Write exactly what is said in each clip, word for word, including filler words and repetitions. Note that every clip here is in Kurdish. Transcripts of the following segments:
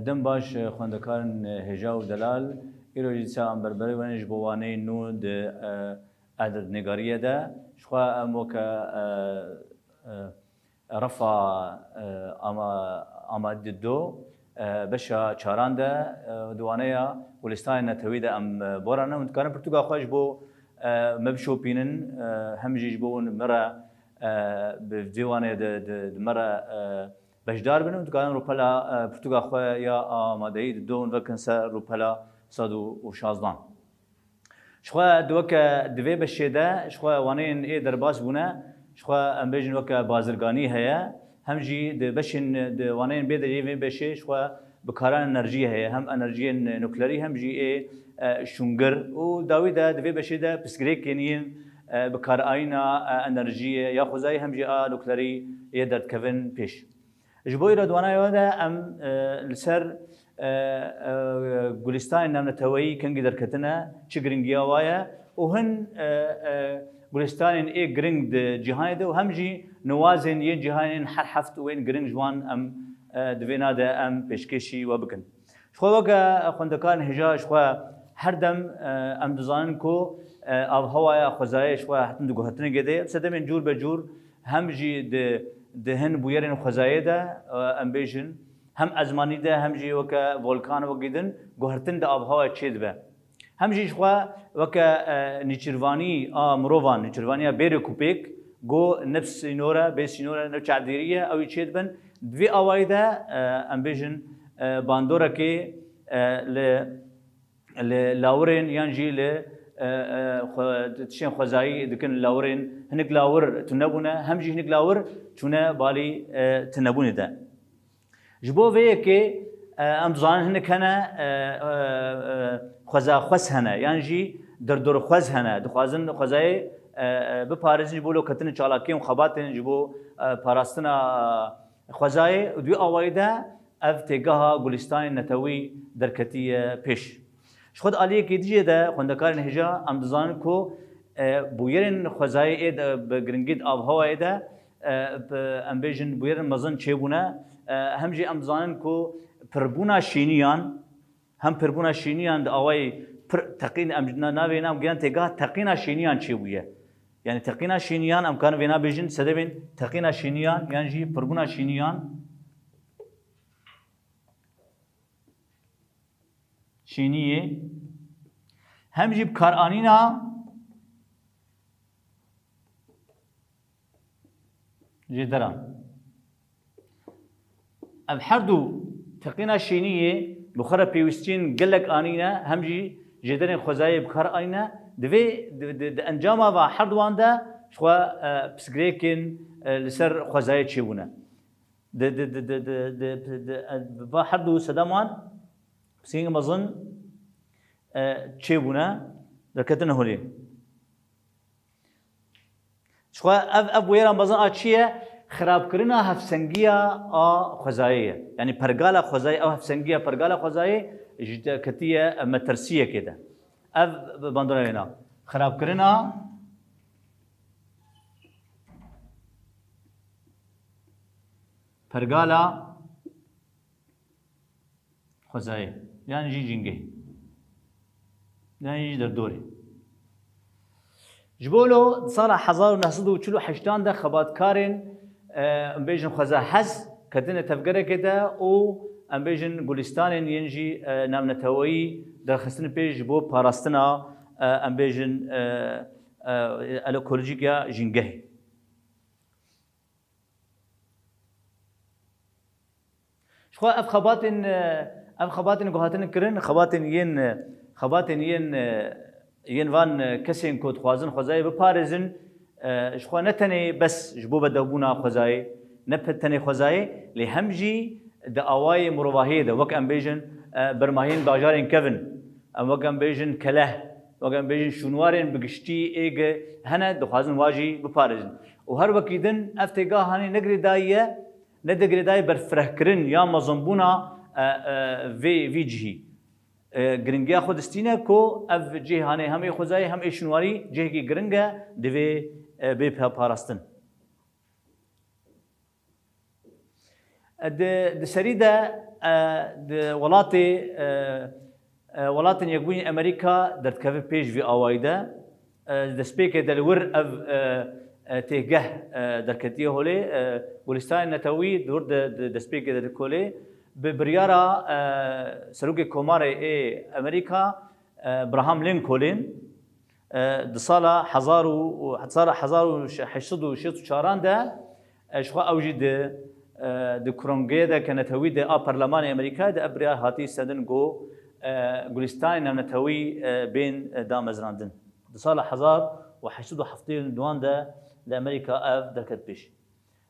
Dem baş, e, xwendekarên, e, hêja û delal. Îro jî dîsa em berberê we ne ji bo waneyên nû di, e, erdnîgariyê de. Ji xwe em weke, e, e, refa, e, ama-, amadî do, e, beşa çaran de, e, di waneya Gulistanê Netewî de em, e, bora ne û dikarin pirtûka xwe ji bo, e, me bişopînin, e, hem jî ji bo hûn me re, e, bi vê waneyê de, di, di me re, e, beşdar bin û dikarin rûpela, e, pirtûka xwe ya amadeyî di do hûn vekin ser rûpela sed û şazdan. Ji xwe di weke di vê beşê de, ji xwe waneyên ê derbas bûne, ji xwe em bêjin weke bazirganî heye, hem jî di beşên, di waneyên bê de yê vê beşê ji xwe bikaran enerjiyê heye, hem enerjiyên nuklerî, hem jî ê, e, şûngir û dawî de di vê beşê de pirsgirêkên yên, e, bikaranîna, e, enerjiyê ya xwezayê hem jî a nuklerî yê derdikevin pêş. Ji bo îro di wanayê de em, e, li ser, e, e, Gulistanên navneteweyî kengî derketine, çi giringiya wa ye û hin, e, e, gulistanên ê giring di cîhanê de û hem jî niwazên yên cîhanê yên her heft û yên giring ji wan em, e, di vêna de em pêşkêşî we bikin. Ji xwe weke xwendekarên hêja ji xwe her dem, e, em dizanin ku, e, avhewaya xwezayê ji xwe hetin diguhertinekê de ye. Sedemên cûr be cûr hem jî di, di hin bûyerên xwezayê de, e, em bêjin, hem ezmanî de, hem jî weke volkan wekî din guhertin di avhewayê çêdibe. Hem jî ji xwe weke, e, nîçirvanî a mirovan, nîçirvaniya bêrek û pêk, ku ne bi sînor e, bê sînor e, ne bi çavdêrî ye, ew ê çêdibin. Di vê awayî de, e, em bêjin, e, bandorekê, e, li, li lawirên yan jî li, e, e, xwe-, tiştên xwezayî dikin lawirên, hinek lawir tune bûne, hem jî hinek lawir çûne balî, e, tunebûnê de. Ji bo vê yekê, e, em dizanin hinek hene, e, e, e, xweza xwez hene, yan jî derdorxwez hene. Dixwazin xwezayê, e, e, biparêzin ji bo loketinê çalakiyên û xebatên ji bo, e, parastina, e, xwezayê. Û di wî awayî de ev têgeha Gulistanê Netewî derketiye pêş. Ji xwe di aliyekî dijê de xwendekarên hêja em dizanin ku, e, bûyerên xwezayê ê de bi giringî di avhewayê de, e, bi, em bêjin bûyerên mezin çêbûne. E, hem jî em dizanin ku pirbûna şîniyan, hem pirbûna şîniyan di awayî pir teqîn em na-, navê nam giyan têgeha teqîna şîniyan çêbûye. Yani teqîna şîniyan em karin vêna bêjin sedemên teqîna şîniyan yan jî pirbûna şîniyan. Şîniyê. Hem jî bikaranîna jêderan. Ev her du teqîna şîniyê bi xwe re pêwîstiyên gelek anîne, hem jî jêderên xwezayê bi kar anîne. Divê di, di, di encama va her duwan de ji xwe, e, pirsgirêkên, e, li ser xwezayê çêbûne. Di, di, di, di, di, di, di, e, va her du sedeman pisîngê mezin, e, çêbûne, derketine holê. Ji xwe ev, ev bûyera mezin a çi ye? Xirabkirina hevsengiya a xwezayê ye. Yanî pergala xwezayê, ew hevsengiya pergala xwezayê ji de ketiye metirsiyekê de. Ev bandora wêna. Xirabkirina pergala xwezayê, yan jî jîngehê, yan jî derdorê. Ji bo lo di sala hezar û neh sed û çil û heştan de xebatkarên, e, em bêjin xweza hez ketine tevgerekê de û em bêjin gulistanên yên jî, e, navneteweyî derxistine pêş ji bo parastina, e, em bêjin, e, e, ekolojîk ya jîngehê. Ji xwe ev xebatên, ev xebatên ku hatine kirin, xebatên yên, xebatên yên, yên van kesên ku dixwazin xwezayê biparêzin, ji xwe ne tenê bes ji bo bedewbûna xwezayê, ne pe-, tenê xwezayê, lê hem jî di awayê mirovahiyê de, wek em bêjin, bermahiyên bajarên kevin, em wek em bêjin keleh, wek em bêjin şûnwarên bi giştî ê ge hene, dixwazin wa jî biparêzin. Û her wekî din ev têga hanê ne girêdayî ye, ne de girêdayî berfirehkirin ya mezinbûna, e, e, vê, vî cihî. E, giringiya xwe distîne ku ev cih hanê hem ê xwezayê hem ê şûnwarî cihekî giring e, divê, e, bê pa-, parastin. Di, di serî de Di welatê, e, e, Welatên Yekbûyî Amerîka derdikeve pêş vî awayî de. E, destpêkê de li wir ev, e, e, têgeh, e, derketiye holê. E, Gulistanê Netewî di wir de, di destpêkê de dikolê. Bi biryara, e, Serokê Komarê ê Amerîka, e, Abraham Lincoln, e, di sala hezar û, sala hezar û heşt sed û şêst û çaran de, e, ji xwe ew jî di, e, di kurongeyê de ke netewî de a Perlemanê Amerîkayê de ev biryar hatî sendin ku, e, Gulistanê Navnetewî, e, bên, e, damezrandin. Di sala hezar û heşt sed û heftê û duan de li Amerîka ev derket pêş.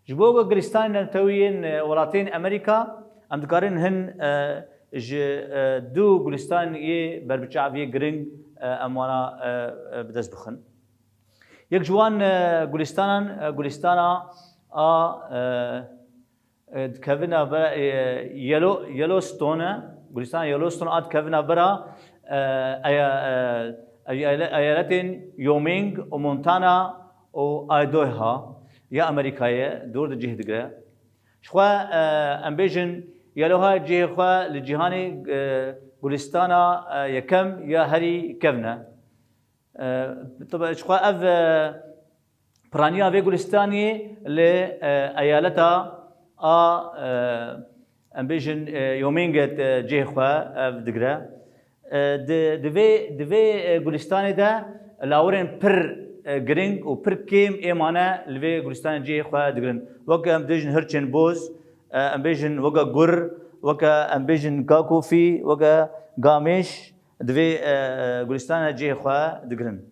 Ji bo ku Gulistanên Netewî yên, e, welatên Amerîka, em dikarin hin, e, ji, e, du gulistan yê berbiçav yê giring, e, em wana, e, e, bi dest bixin. Yek ji wan, e, gulistanan, e, gulistana a, e, e, dikevina bera, e, Yellow-, Yellowstone e. Gulistana Yellowstone a dikevina bera, e, eya-, e, eya-, eyaletên Wyoming û Montana û Idaho ya Amerîkayê dûr de cih digire. Ji xwe, e, em bêjin, Yellowha cihê xwe li cîhanê, e, gulistana, e, yekem ya herî kevn e. E, tabi, ji xwe ev, e, piraniya vê gulistanê li, e, eyaleta a, e, em bêjin, e, Wyoming e, cihê xwe ev digire. E, di, di vê, di vê, e, gulistanê de lawirên pir, e, giring û pir kêm ê mane li vê gulistanê cihê xwe digirin. Weke em bêjin hirçên boz, e, em bêjin weke gur, weke em bêjin kakofî, weke gamêş di vê, e, e, gulistanê cihê xwe digirin.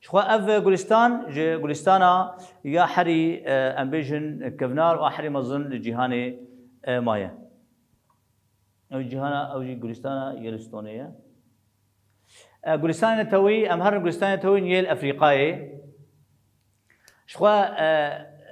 Ji xwe ev gulistan ji gulistana ya herî, e, em bêjin kevnar û a herî mezin li cîhanê, e, maye. Ew cîhana, ew jî gulistana Yellowstoneê ye. E, gulistanê netewî, em herin gulistanê netewî yên yê li Efrîqayê. Ji xwe, e,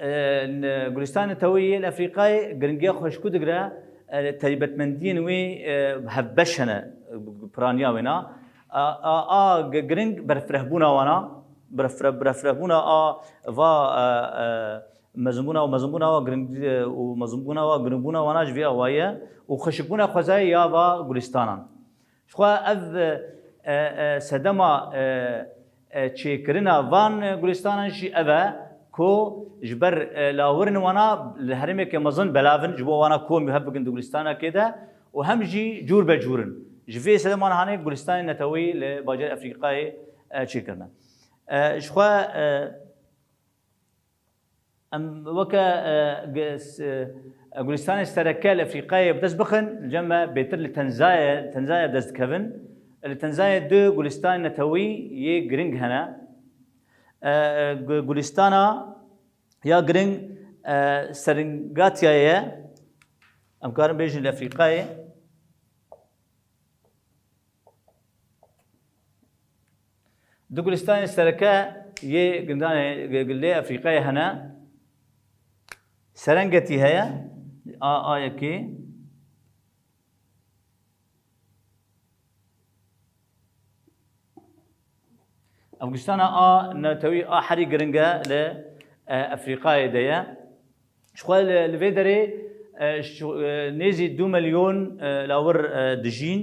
e, n-, Gulistanê Netewî yê li Efrîqayê giringiya xwe ji ku digire, e, taybetmendiyên wê, e, hevbeş hene, e, piraniya wêna. A, a, a gi-, giring berfirehbûna wana, berfire-, berfirehbûna a va, e, e, mezinbûna û mezinbûna wa giring, e, û mezinbûna wa giringbûna wana ji vê awayî ye û xweşikbûna xwezayê ya va gulistanan. Ji xwe ev, e, e, sedema, e, e, çêkirina van gulistanan jî ev e ku ji ber, e, lawirên wana li herêmeke mezin belav in, ji bo wana komî hev bikin di gulistanekê de û hem jî cûr be cûr in. Ji vê sedeman hanê gulistanên netewî li bajarê Efrîqayê, e, çêkirine. E, ji xwe, e, Em weke, e, ge-, s-, e, gulistanê sereke li Efrîqayê bi dest bixin, li cem me bêtir li Tenzayê, Tenzayê bi dest dikevin. Li Tenzayê du gulistanên netewî yê giring hene. E, e, gu-, gulistana ya giring, e, Serengatiayê ye. Em karin bêjin li Efrîqayê. Du gulistanên sereke yê gundanê, g-, g-, lê Efrîqayê hene. Serengetî heye, A, A yekê. Ev gulistana a netewî a herî giring e li, e, Efrîqayê de ye. Ji xwe li, li vê derê, e, ji, e, nêzî du milyon, e, lawir, e, dijîn.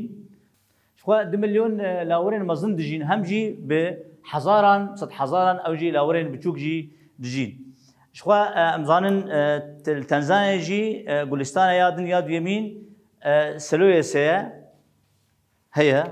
Ji xwe du milyon, e, lawirên mezin dijîn, hem jî bi hezaran, sed hezaran ew jî lawirên biçûk jî dijîn. Ji xwe, e, em zanin, e, te-, li Tenzanê jî, e, gulistana ya din ya duyemîn, e, Seloyesê ye, heye.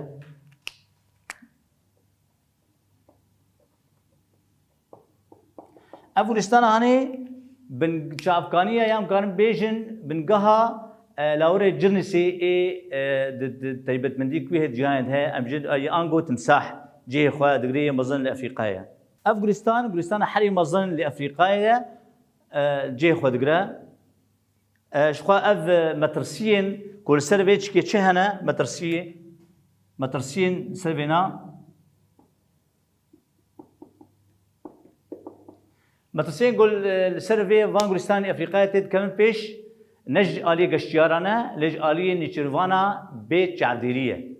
Ev gulistana hanê bin çavkanî ye, yan karin bêjin bingeha, e, lawirê Cirnisê ê, e, di, di taybetmendî ku hê cîhanê de heye, em jî, e, ango timsah cihê xwe digirê yê mezin li Efrîqayê ye. Ev gulistan, gulistana herî mezin li Efrîqayê ye, e, cihê xwe digire. E, ji xwe ev, e, metirsiyên ku li ser vê çikê çi hene, metirsiyê, metirsiyên ser vêna. Metirsiyên ku li, li ser vê van gulistanên Efrîqayê tê dikevin pêş, ne ji aliyê geştiyaran e, lê ji aliyê nêçîrvana bê çavdêrî ye.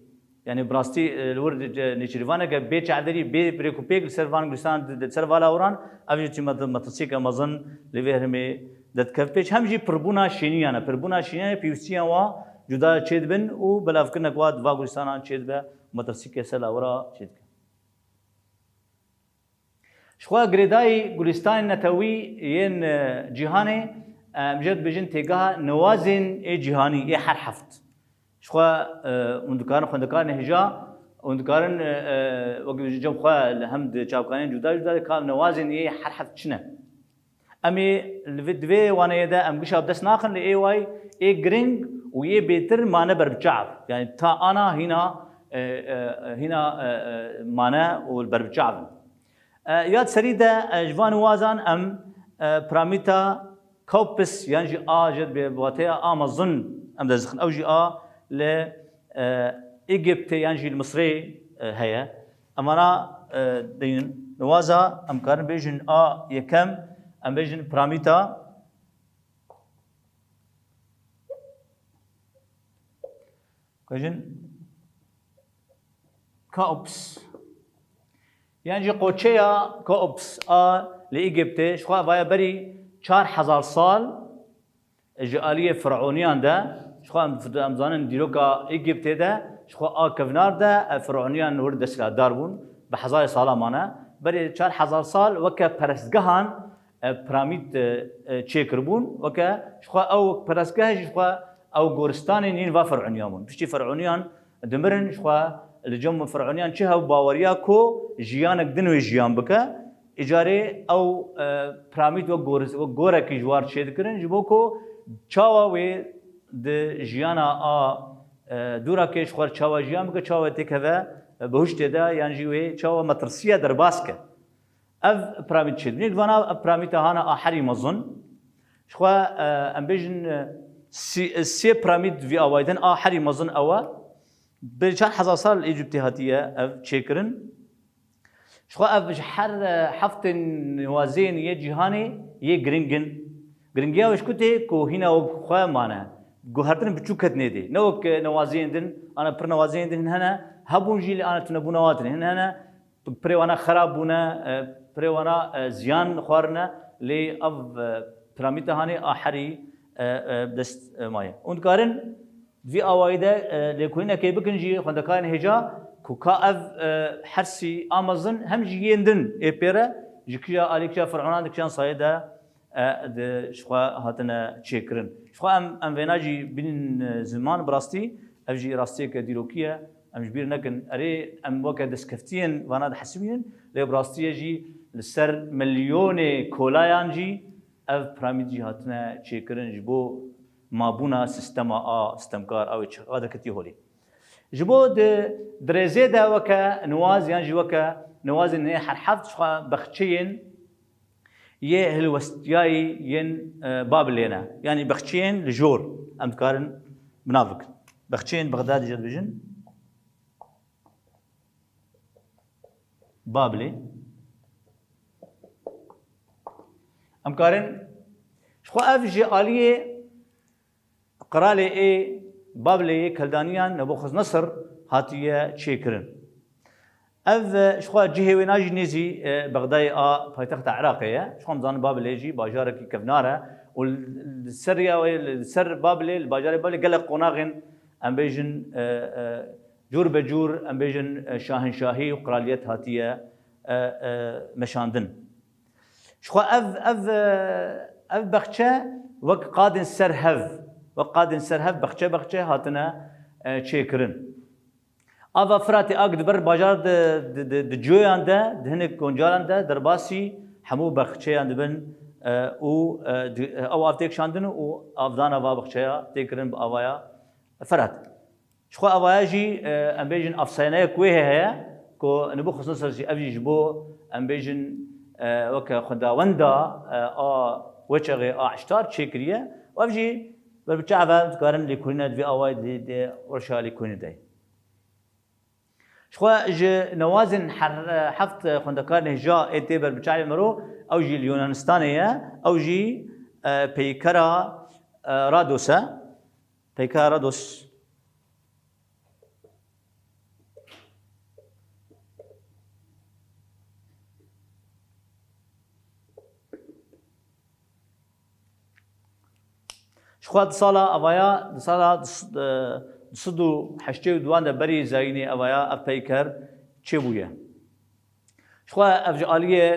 Yani bi rastî, e, li wir, e, nêçîrvaneke bê çavderî, bê rêkûpêk li ser van gulistan, di, di ser vala wiran, ev jî tî met-, metirsiyeke mezin li vê herêmê derdiket pêş. Hem jî pirbûna şêniyan e. Pirbûna şêniyan e, pêwîstiyan wa cuda çêdibin û belavkirinek wa di va gulistanan çêdibe, metirsiyeke ser la wira çêdike. Ji xwe girêdayî gulistanên netewî yên, e, cîhanê, em jê dibêjin têgeha newazên ê cîhanî, ê her heft. Ji xwe, e, hûn dikarin, xwendekarên hêja, hûn dikarin, e, e, wek cem xwe li hem di çavkaniyên cuda cuda de ka newazên ê her heft çi ne? Em ê li vê, di vê waneyê de em gişa bi dest naxin, lê ê way ê giring û yê bêtir mane ber bi çav. Yani ta ana hîna, e, e, hîna, e, e, mane û ber bi çav in. E, ya di serî de, e, ji van wazan em, e, piramîta Kaupis yan jî a jê dibê bi wateya a mezin em dest dixin. Ew jî a li, e, Êgiptê yan jî li Misrê, e, heye. Em vana, e, deynin. Niwaza em karin bêjin a yekem, em bêjin piramîta. Bêjin Kaops. Yan jî qoçeya Kaops a li Êgiptê, ji xwe vaya berî çar hezar sal ji aliyê Fironiyan de, ji xwe em, em zanin dîroka Êgiptê de, ji xwe a kevnar de, e, Fironiyan wir desthilatdar bûn, bi hezarê sala mane. Berê çar hezar sal weke perestgehan, e, piramîd, e, e, çêkiribûn. Weke ji xwe ew perestgeh jî ji xwe ew goristanên yên va Fironiyan bûn. Piştî Fironiyan dimirin, ji xwe li cem Fironiyan çi hew baweriya ku jiyanek din wê jiyan bike. Îcarê ew, e, piramîd wek goris-, wek gorekî ji war çêdikirin, ji bo ku çawa wê di jiyana a, e, dûrakê ji xwe çawa jiyan bike, çawa wê têkeve, e, bihuştê de, yan jî wê çawa metirsiya derbas ke. Ev piramîd çêdibîne. Vana ev piramîda hana a herî mezin. Ji xwe, e, em bêjin, e, sî-, sê piramîd vî awayî din a herî mezin ew e. Bi çar hezar sal li Êgiptê hatiye ev çêkirin. Ji xwe ev ji her, e, heftên newazeyên yê cîhanê yê giring in. Giringiya wê ji ku tê ku hîna wek xwe mane. Guhertin biçûk ketine dê. Ne wek, e, newazeyên din, ana pir newazeyên din hin hene, hebûn jî lê ana tunebûna wa tune. Hin hene, pirê wana xerab bûne, e, pirê wana, e, ziyan xwarine, lê ev, e, piramîda hanê a herî, e, e, dest, e, maye. Hûn dikarin vî awayî de, e, lêkolînekê bikin jî xwendekarên hêja ku ka ev, e, hersî a mezin hem jî yên din ê pê re ji kîja alî kîja Fir'onan di kîjan sayê de, e, di, ji xwe hatine çêkirin. Ji xwe em, em vêna jî bînin, e, ziman bi rastî, ev jî rastiyeke dîrokî ye. Em ji bîr nekin. Erê, em weke destkeftiyên vana dihesibînin, lê bi rastiyê jî li ser milyonê kolayan jî ev piramîd jî hatine çêkirin ji bo mabûna sîstema a sîstemkar a wê çaxa derketî holê. Ji bo di dirêzê de weke niwaz yan jî weke niwazên nê her heft ji xwe bexçeyên yê hilwestiyayî yên, e, Babilê ne. Yanî bexçeyên li jor em dikarin bi nav bikin. Bexçeyên Bexdadê jê dibêjin Babilê. Em karin ji xwe ev ji aliyê qiralê ê Babilê yê Keldaniyan Nebûxeznesir hatiye çêkirin. Ev, e, ji xwe cihê wê na jî nêzî, e, Bexdayê a paytexta Iraqê ye. Ji xwe em zanin Babilê jî bajarekî kevnar e û li, li ser ya wê, li ser Babilê, li bajarê Babilê gelek qonaxên, em bêjin, e, e, cûr be cûr, em bêjin, e, şahinşahî û qiraliyet hatiye, e, e, meşandin. Ji xwe ev, ev, e, ev bexçe wek qadên ser hev, wek qadên ser hev bexçe bexçe hatine, e, çêkirin. Ava Firatê a ku di ber bajar di, di, di, di coyan de, di hinek guncaran de derbasî hemû bexçeyan dibin, e, û, e, di, ew av tê kişandin û avdana va bexçeya tê kirin bi avaya Firat. Ji xwe avaya jî, e, em bêjin efsaneyek wê heye ku Nebûxeznesar jî ev jî ji bo em bêjin, e, weke xwedawenda, e, a wê çaxê a Îştar çêkiriye û ev jî ber bi çav e, dikarin lêkolîne di vê awayî di, di rewşa lêkolînê de ye. Ji xwe ji newazên her heft xwendekarên hêja ê tê ber bi çavê mero, ew jî li Yunanistanê ye, ew jî, e, peykera, e, Rados e. Peykera Rados. Jixwe di sala evaya, di sala du sed û heştê û duan de berî zayînê evaya ev peyker çêbûye. Jixwe ev ji aliyê,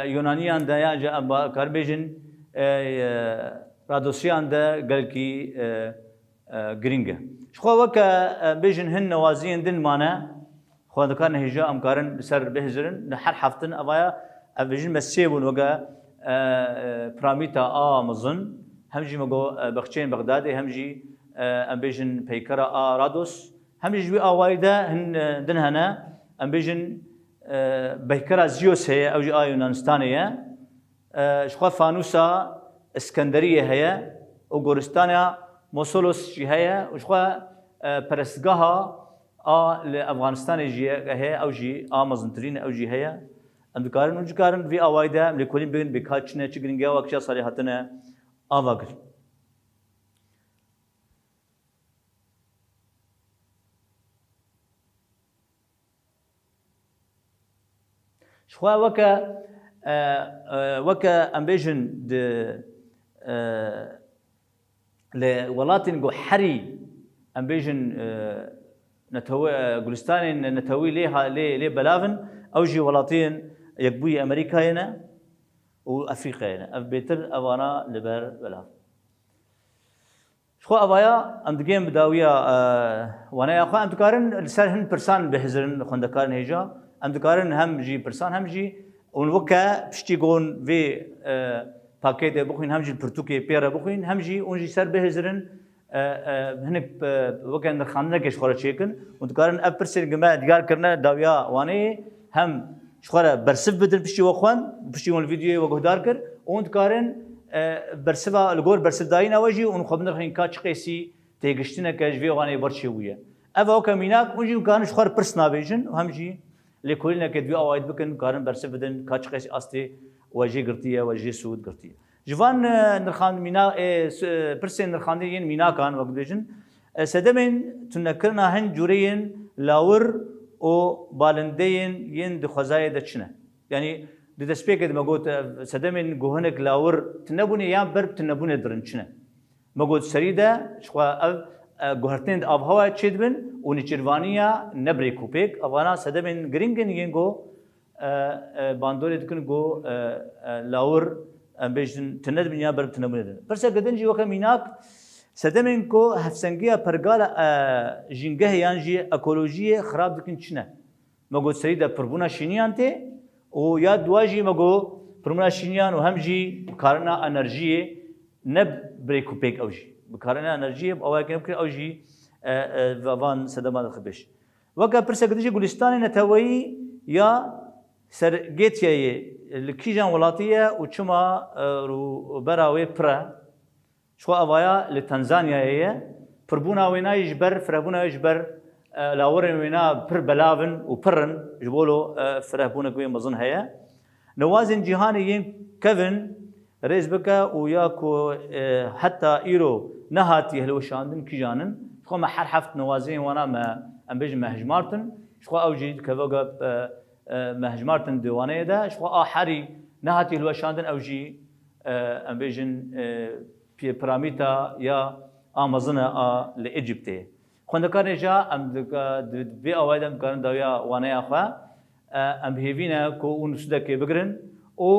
e, Yunaniyan de yan jî em ba-, karin bêjin, e, e, Radosiyan de gelkî, e, e, girîng e. Jixwe weke, e, bêjin hin newaziyên din mane, xwendekarin hêja em karin li ser bihizrin, li her heftin evaya, ev bêjin me sê bûn weke, e, e, piramîta a mezin, hem jî me got, e, bexçeyên Bexdadê, hem jî, e, em bêjin peykera a Rados, hem jî ji wî awayî de hin, e, din hene, em bêjin, e, peykera Ziyos heye, ew jî a Yunanistanê ye. E, jixwe fanûsa Iskenderiyê heye û goristana Mosolos jî heye û jixwe, e, perestgeha a li Efganistanê jî heye, ew jî a mezintirîn e, ew jî heye. Em dikarin û dikarin vî awayî de em lêkolîn bikin, bê ka çi ne, çi giringiya wa kişa salê hatine ava kirin. Jixwe weke, e, e, weke em bêjin di, e, li welatên ku herî, em bêjin, e, netewe, e, gulistanên netewî lê ha-, lê, lê belav in, ew jî welatiyên Yekbûyî Amerîkayê ne û Efrîqayê ne. Ev bêtir evana li ber belav. Ji xwe evaya em digên bi dawiya, e, waneya xwe, em dikarin li ser hin pirsan bihizirin xwendekarên hêja. Em dikarin hem jî pirsan hem jî hûn weke piştî ku hûn vê, e, pakêtê bixwîn, hem jî pirtûkê pê re bixwîn, hem jî hûn jî ser bihizirin, e, e, hinek, e, weke nirxandinekê ji xwe re çêkin. Hûn dikarin ev pirsên ku me diyar kirine dawiya waneyê hem ji xwe re bersiv bidin piştî we xwend, piştî hûn li vîdeoyê we guhdar kir û hûn dikarin, e, bersiva li gor bersivdayîna we jî hûn xwe binirxîn ka çi qêsî têgiştineke ji vê waneyê ber çêbûye. Ev e weke mînak, hûn jî dikarin ji xwe re pirs navêjin û hem jî lêkolîneke di vî awayî bikin, dikarin bersiv bidin ka çi qêsî astê we jê girtiye, we jê sûd girtiye. Ji van, e, nirxand-, mîna-, e, s-, e, pirsên nirxandinê yên mînakan, wek dibêjin, e, sedemên tunekirina hin cureyên lawir û balindeyên yên di xwezayê de çi ne? Yanî di destpêkê de me got, e, sedemên ku hinek lawir tunebûnê yan ber tunebûnê dirin çi ne? Me got serî de ji xwe ev, e, guhertinên di avhewayê çêdibin û nêçîrvaniya ne bi rêk û pêk, evana sedemên girîng in yên ku e, e, bandorê dikin ku, e, e, lawir, em bêjin, tune dibin ya ber tunebûnê din. Pirseke din jî weke mînak, sedemên ku hevsengiya pergala, e, jîngehê yan jî ekolojiyê xirab dikin çi ne? Me got serî de pirbûna şîniyan tê û ya duwa jî me got pirbûna şîniyan û hem jî karina enerjiyê ne bi rêk û pêk ew jî. Bi karina enerjiyê bi awayekî ne bikir ew jî, e, e, va-, van sedema dixibêj. Weke pirseke din jî gulistanê neteweyî ya Sergêtiyayê li kîjan welatî ye û çima, e, rûbera wê pir e? Ji xwe evaya li Tanzanyayê ye. Pirbûna wêna yî ji ber, firehbûna wê ji ber, e, lawirên wêna pir belav in û pir in. Ji bo lo, e, firehbûnek wê mezin heye. Newazên cîhanê yên kevin rêz bike û ya ku, e, heta îro nehatî hilweşandin kîjan in. Ji xwe me her heft newazeyên wana me, em bêjin me hejmartin. Ji xwe ew jî dikeve ge, e, e, me hejmartin di waneyê de. Ji xwe a herî nehatî hilweşandin ew jî, e, em bêjin, e, pî-, piramîta ya a mezin e a li Ecîptê. Xwendekarên hêja em di, di, di vê awayî de em dikarin dawiya waneya xwe. E, em bi hêvî ne ku hûn sûdekê bigirin û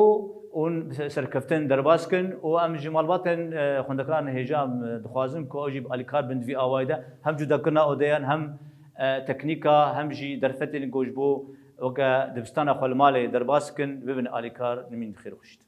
hûn serkeftin derbas kin û em ji malbatên, e, xwendekarên hêja em, e, dixwazin ku ew jî bi alîkar bin di vî awayî de hem cudakirina odeyan hem, e, teknîka hem jî derfetên ku ji bo weke dibistana xwe li malê derbas kin bibin alîkar. Nimîn dixêr xweşît.